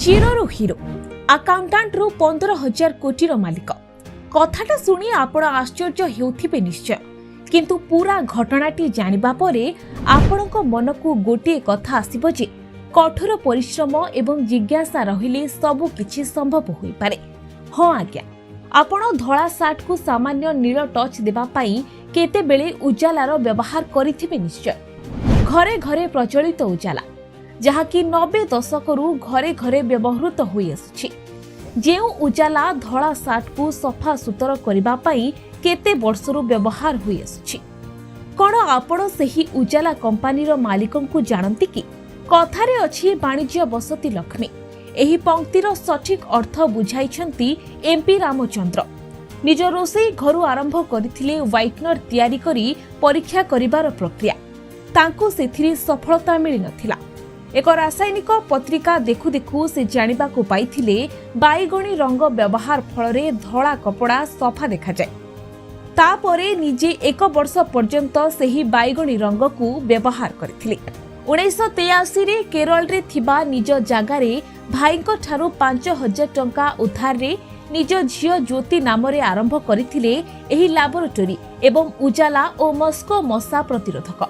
ଜିରୋରୁ hero, ଆକାଉଣ୍ଟାଣ୍ଟରୁ 15,000 କୋଟିର ମାଲିକ। କଥାଟା ଶୁଣି ଆପଣ ଆଶ୍ଚର୍ଯ୍ୟ ହେଉଥିବେ ନିଶ୍ଚୟ। କିନ୍ତୁ ପୁରା ଘଟଣାଟି ଜାଣିବା ପରେ ଆପଣଙ୍କ ମନକୁ ଗୋଟିଏ କଥା ଆସିବ ଯେ କଠୋର ପରିଶ୍ରମ ଏବଂ ଜିଜ୍ଞାସା ରହିଲେ ସବୁ କିଛି ସମ୍ଭବ ହୋଇପାରେ। ହଁ ଆଜ୍ଞା, ଆପଣ ଧଳା ସାର୍ଟକୁ ସାମାନ୍ୟ ନୀଳ ଟଚ୍ ଦେବା ପାଇଁ କେତେବେଳେ ଉଜାଲାର ବ୍ୟବହାର କରିଥିବେ ନିଶ୍ଚୟ। ଘରେ ଘରେ ପ୍ରଚଳିତ ଉଜାଲା, ଯାହାକି 90 ଦଶକରୁ ଘରେ ଘରେ ବ୍ୟବହୃତ ହୋଇଆସୁଛି। ଯେଉଁ ଉଜାଲା ଧଳା ସାର୍ଟକୁ ସଫା ସୁତର କରିବା ପାଇଁ କେତେ ବର୍ଷରୁ ବ୍ୟବହାର ହୋଇଆସୁଛି। କ'ଣ ଆପଣ ସେହି ଉଜାଲା କମ୍ପାନୀର ମାଲିକଙ୍କୁ ଜାଣନ୍ତି କି? କଥାରେ ଅଛି, ବାଣିଜ୍ୟ ବସତି ଲକ୍ଷ୍ମୀ। ଏହି ପଙ୍କ୍ତିର ସଠିକ୍ ଅର୍ଥ ବୁଝାଇଛନ୍ତି ଏମ୍ପି ରାମଚନ୍ଦ୍ର। ନିଜ ରୋଷେଇ ଘରୁ ଆରମ୍ଭ କରିଥିଲେ ହ୍ୱାଇଟନର ତିଆରି କରି ପରୀକ୍ଷା କରିବାର ପ୍ରକ୍ରିୟା। ତାଙ୍କୁ ସେଥିରେ ସଫଳତା ମିଳିନଥିଲା। ଏକ ରାସାୟନିକ ପତ୍ରିକା ଦେଖୁ ଦେଖୁ ସେ ଜାଣିବାକୁ ପାଇଥିଲେ, ବାଇଗଣୀ ରଙ୍ଗ ବ୍ୟବହାର ଫଳରେ ଧଳା କପଡ଼ା ସଫା ଦେଖାଯାଏ। ତାପରେ ନିଜେ ଏକ ବର୍ଷ ପର୍ଯ୍ୟନ୍ତ ସେହି ବାଇଗଣୀ ରଙ୍ଗକୁ ବ୍ୟବହାର କରିଥିଲେ। 1983ରେ କେରଳରେ ଥିବା ନିଜ ଜାଗାରେ ଭାଇଙ୍କଠାରୁ 5,000 ଟଙ୍କା ଉଧାରରେ ନିଜ ଝିଅ ଜ୍ୟୋତି ନାମରେ ଆରମ୍ଭ କରିଥିଲେ ଏହି ଲାବୋରେଟୋରୀ ଏବଂ ଉଜାଲା ଓ ମସ୍କୋ ମଶା ପ୍ରତିରୋଧକ।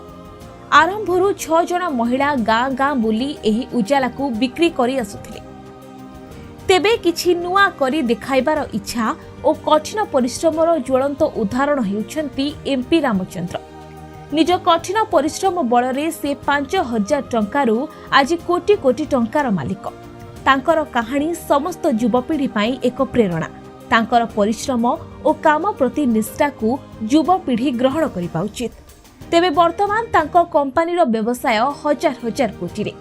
ଆରମ୍ଭରୁ ଛଅ ଜଣ ମହିଳା ଗାଁ ଗାଁ ବୁଲି ଏହି ଉଜାଲାକୁ ବିକ୍ରି କରି ଆସୁଥିଲେ। ତେବେ କିଛି ନୂଆ କରି ଦେଖାଇବାର ଇଚ୍ଛା ଓ କଠିନ ପରିଶ୍ରମର ଜ୍ୱଳନ୍ତ ଉଦାହରଣ ହେଉଛନ୍ତି ଏମ୍ପି ରାମଚନ୍ଦ୍ର। ନିଜ କଠିନ ପରିଶ୍ରମ ବଳରେ ସେ 5,000 ଟଙ୍କାରୁ ଆଜି କୋଟି କୋଟି ଟଙ୍କାର ମାଲିକ। ତାଙ୍କର କାହାଣୀ ସମସ୍ତ ଯୁବପିଢ଼ି ପାଇଁ ଏକ ପ୍ରେରଣା। ତାଙ୍କର ପରିଶ୍ରମ ଓ କାମ ପ୍ରତି ନିଷ୍ଠାକୁ ଯୁବପିଢ଼ି ଗ୍ରହଣ କରିବା ଉଚିତ। ତେବେ ବର୍ତ୍ତମାନ ତାଙ୍କ କମ୍ପାନୀର ବ୍ୟବସାୟ ହଜାର ହଜାର କୋଟିରେ।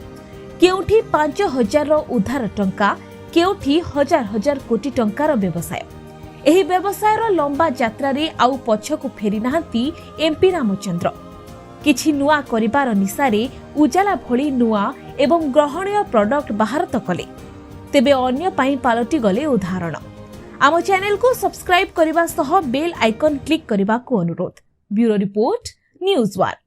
କେଉଁଠି 5,000ର ଉଧାର ଟଙ୍କା, କେଉଁଠି ହଜାର ହଜାର କୋଟି ଟଙ୍କାର ବ୍ୟବସାୟ। ଏହି ବ୍ୟବସାୟର ଲମ୍ବା ଯାତ୍ରାରେ ଆଉ ପଛକୁ ଫେରିନାହାନ୍ତି ଏମ୍ପି ରାମଚନ୍ଦ୍ର। କିଛି ନୂଆ କରିବାର ନିଶାରେ ଉଜାଲା ଭଳି ନୂଆ ଏବଂ ଗ୍ରହଣୀୟ ପ୍ରଡକ୍ଟ ବାହାର ତ କଲେ, ତେବେ ଅନ୍ୟ ପାଇଁ ପାଲଟିଗଲେ ଉଦାହରଣ। ଆମ ଚ୍ୟାନେଲକୁ ସବସ୍କ୍ରାଇବ୍ କରିବା ସହ ବେଲ୍ ଆଇକନ୍ କ୍ଲିକ୍ କରିବାକୁ ଅନୁରୋଧ। Bureau report, news one.